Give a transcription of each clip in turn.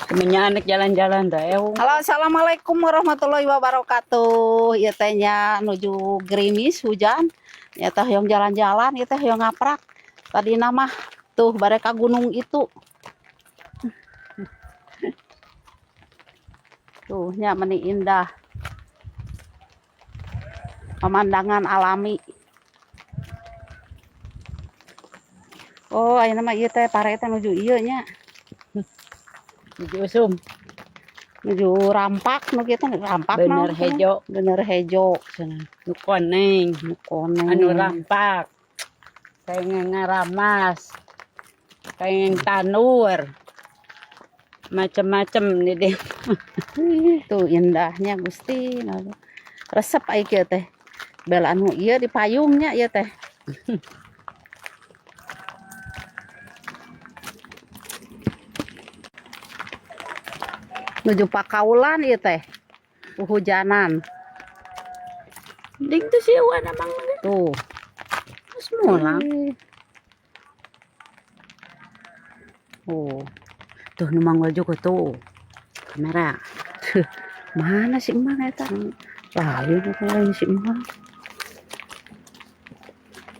Temennya anak jalan-jalan dah. Halo, assalamualaikum warahmatullahi wabarakatuh. Ieu teh nya nuju gerimis hujan. Ya teh hoyong jalan-jalan, ieu teh hoyong ngaprak. Tadi nama tuh bare ka gunung itu. Tuh nya meni indah. Pemandangan alami. Oh, ayeuna mah ieu teh pare teh nuju ieu nya. Nuju usum. Nuju rampak nu kieu teh rampak. Bener naon? Hejo. Bener hejo cenah. Nu koneng. Nu koneng. Anu rampak. Pengen ngaramas. Pengen tanur. Macem-macem nih deh. Tuh indahnya Gusti. Resep ai kieu teh. Bela anu ieu di payungnya ieu teh. Nuju pakaulan ieu teh. Hujanan. Ding tuh si Wan emang Tuh. terus mulang. Oh, Tuh nu manggol juga tuh. Kamera. Mana si emang eta? Lain apa lain si emang?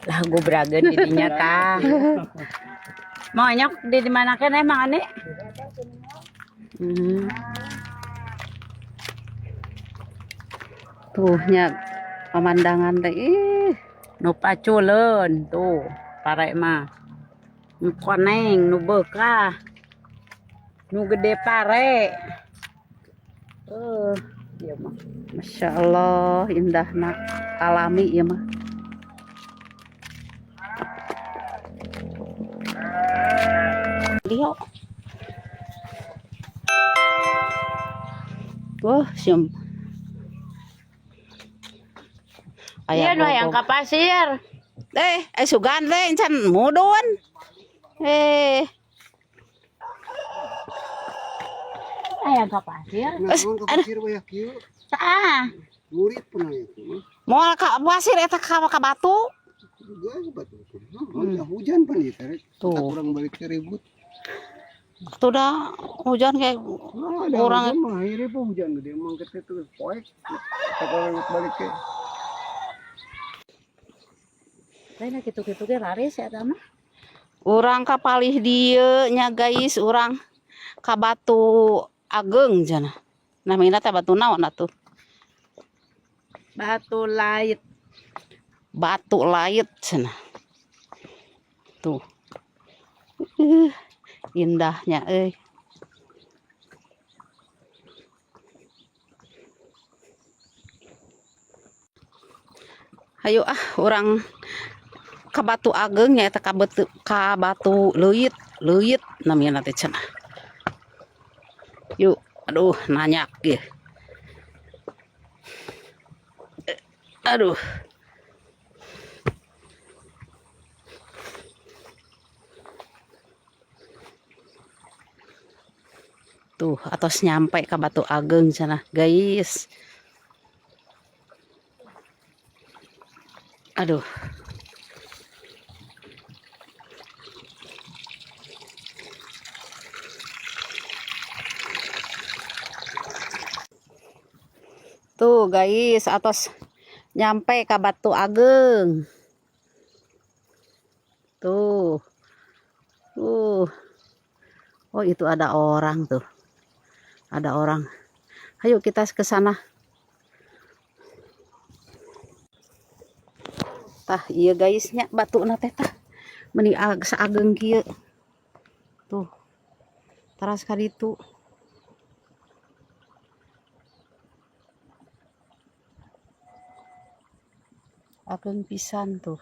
Lah gobrageun di dinya tah. Monyok di mana kan emang aneh? Tuh nya pemandangan teh. Ih, Nu paculeun tuh pare mah. Nu koneng, nu beukah. Nu gede pare. Ieu mah. Masya Allah, indahna alami ya mah. Lio. Wah, siam. Iya nu hayang ka pasir. Sugan teh encan mudun. Eh, Hayang ka pasir. Nah, ka pasir banyak kieu. Tah. Murid pernah itu mah. Moal ka pasir eta ka batu. Juga ke batu. Nah, hujan pan ieu teh. Tuh. Kita kurang balik ke ribut. Tuh dah hujan kayak Nah, ada Kurang- hujan mah akhirnya po hujan gede emang kita tuh poek. Kita kalau ribut balik ke. Lain kitu-kitu ge laris ya eta mah. Urang ka palih dieu nya guys, urang ka Batu Ageng cenah. Namina teh batu naon atuh? Batu lait. Batu lait cenah. Tuh. Indahnya euy. Hayu ah urang ka Batu Ageng nya eta ka Batu Leuit, Leuit namina teh cenah. Yuk, aduh nanyak ge. Aduh. Tuh, atos nyampe ke Batu Ageng sana, guys. Aduh. Tuh, guys, atos nyampe ke Batu Ageng. Tuh. Tuh. Oh, itu ada orang tuh. Ada orang. Ayo kita ke sana. Tah, iya guys nya batuna teh tah. Meni saageng kieu. Tuh. Teras ka ditu. Ageng pisan tuh.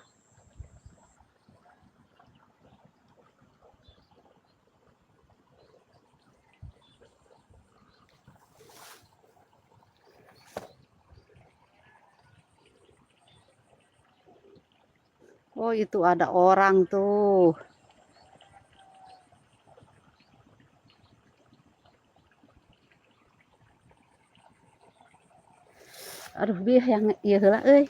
Oh, itu ada orang tuh. Aduh, bieu yang ieu heula euy.